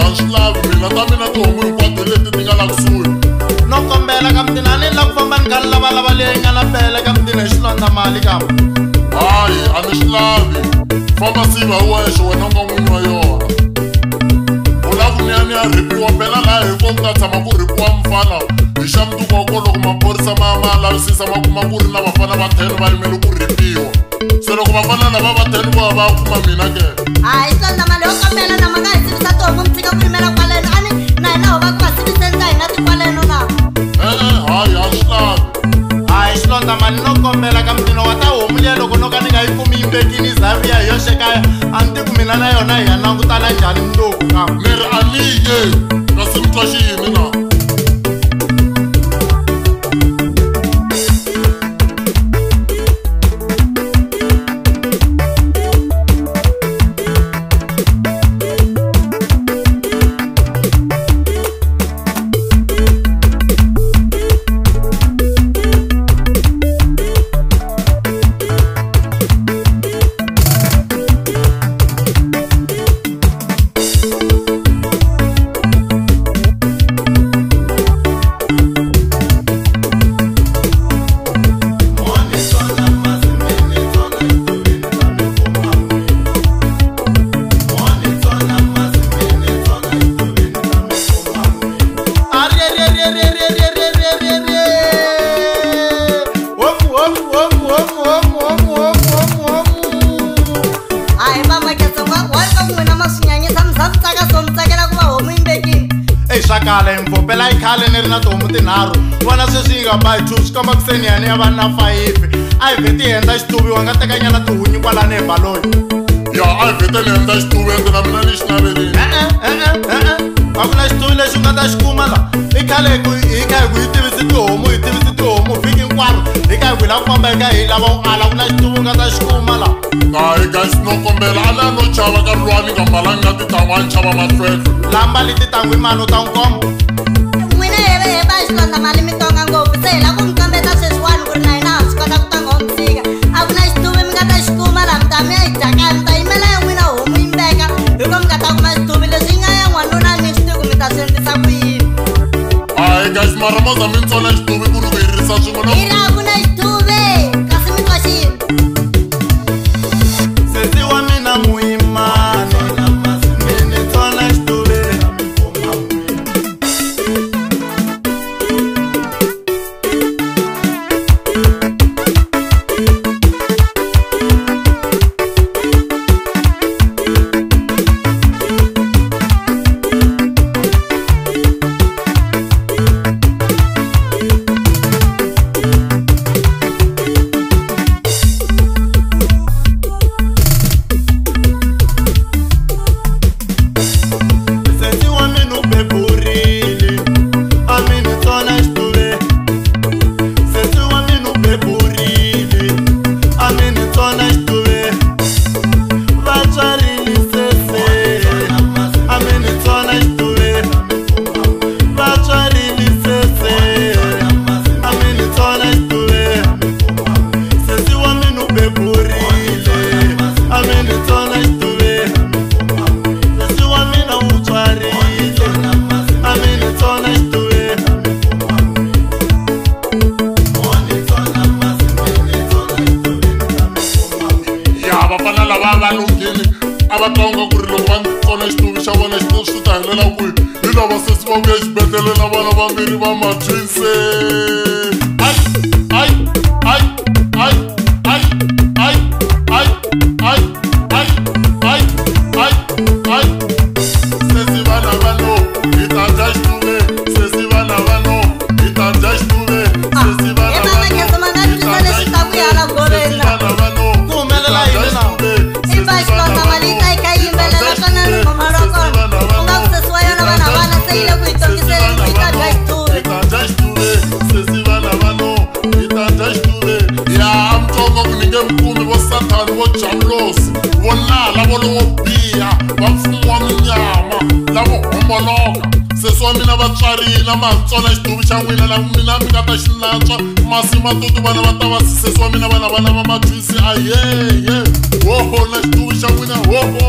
a swi lavi mina ta mina tihomu hinkwato leti ti nga la kusuhi. No kombela ka mutini a ni la ku famba ni kha ni lavalava leyi nga na pele ka mutini hi xilondza mali ka. Hayi a ni swi lavi. Famba siva hi wexe wena u nga n'winyi wa yona. U lava ku ni ya ni ya rhipiwa phela laha hi ko ku nga tshama ku rhipiwa mufana hi xa mundzuku wa kona loko maphorisa ma lavisisa ma kuma ku ri na vafana va 10 va yimele ku rhipiwa. Se loko vafana lava va 10 vo va kuma mina ke. Hayi xilondza mali yo kombela na ma nga hi sivisa tihomu mi tshika ku yimela kwaleno a ni na hina ho va ku va siviseni ta hina tikwaleno na. E-e hayi a swi lavi. Hayi xilondza mali no kombela ka mutini wa ta homu liya loko no ka ni nga yi kumi yimbekini yi za yi vuya hi yoxe kaya a ni tiku mina na yona hi ya langutana njhani mundzuku ka. Ni ri a ni ye kasi mi twa xiyini na? Swa kala impfo phela i khale ni ri na tihomu tinharhu vona sweswi yi nga ba hi 2 swi komba ku se ni ya ni ya va na 5 a hi vheti hi endla xituvi wa nga tekanyana tihunyi kwalani hi baloyi. Ya a hi vhete ni endla xituvi ende na mina ni xi navelini. E-e a ku na xituvi lexi u nga ta xi kuma la i khale hi ku hi kha hi ku hi tivisi tihomu hi tivisi tihomu vhiki hinkwaro hi kha hi ku hi lava ku famba hi kha hi lava u ala ku na xituvi u nga ta xi kuma la. Hayi guys no kombela a na no chava ka luwa ni nga mbalanga na tintangu a ni chava mahlwehlwe. Lamba leti tintangu i mani u ta n'wi komba? N'wina he ba xilondza mali mi tonga ngopfu se hi lava ku mi kombeta sweswiwani ku ri na hina ha swi kota ku tonga homu tshika. A ku na xituvi mi nga ta xi kuma laha mi ta mi ya yi dya kaya mi ta yimela ya n'wina homu yi mbeka hi ko mi nga ta kuma xituvi leswi yi nga ya n'wanuna ni swi tivi ku mi ta swi endlisa ku yini. Hayi guys mara mo za mi ni tsona xituvi ku ri ku hi risa swin'we na. Hi ri a ku na xituvi kasi mi twa xiyini? Sesi wa mina muyimani mi ni tsona xituvi. Sesi wa mina u beburile a mi ni tsona xituvi. Sesi wa mina u beburile a mi ni tsona xituvi. Va tswarile sese a mi ni tsona xituvi. Va tswarile sese a mi ni tsona xituvi. Sesi wa mina u beburile a mi ni tsona xituvi. Sesi wa mina u tswarile a mi ni tsona xituvi. Ya vafana lava va lunghile a va tonga ku ri loko va tsona xituvi xa vona xituvi swi ta helela kwihi hi lava sesi va vuya exibedhlele na vana vambirhi va matwinse. Ai ai ai ai ai ai ai ai ai ai ai ai sesi vana va no hi ta dya xituvi sesi vana va no hi ta dya xituvi sesi vana He va mama no Khensa ma nga hi twisa ta dya leswi ta ku ya hala xituvi goveni sesi la. vana va no Ku humelela hi ta dya yini na? xituvi I ba sesi xilondza vana va mali yi no ta yi kha yi hi ta yimbelela dya swona xituvi nghoma ra sesi kona. vana va U nga no ku sesi wa hi yona ta vana dya vana se yi le ku hi xituvi sesi tongiseni vana ku yi va ta no dya xituvi. hi ta dya xituvi sesi vana va no hi ta dya xituvi. Ya a mi tonga ku ni nge mi kumi vo sathani vo javulosi vo nala vo lowo biha va mfumo wa minyama lavo homboloka. Sesi wa mina va tswarile a ma ha tsona xituvi xa n'wina la mina mi nga ta xi nantswa masi matutu vana va ta va sesi wa mina vana vana va matwisi aheye hoho na xituvi xa n'wina hoho.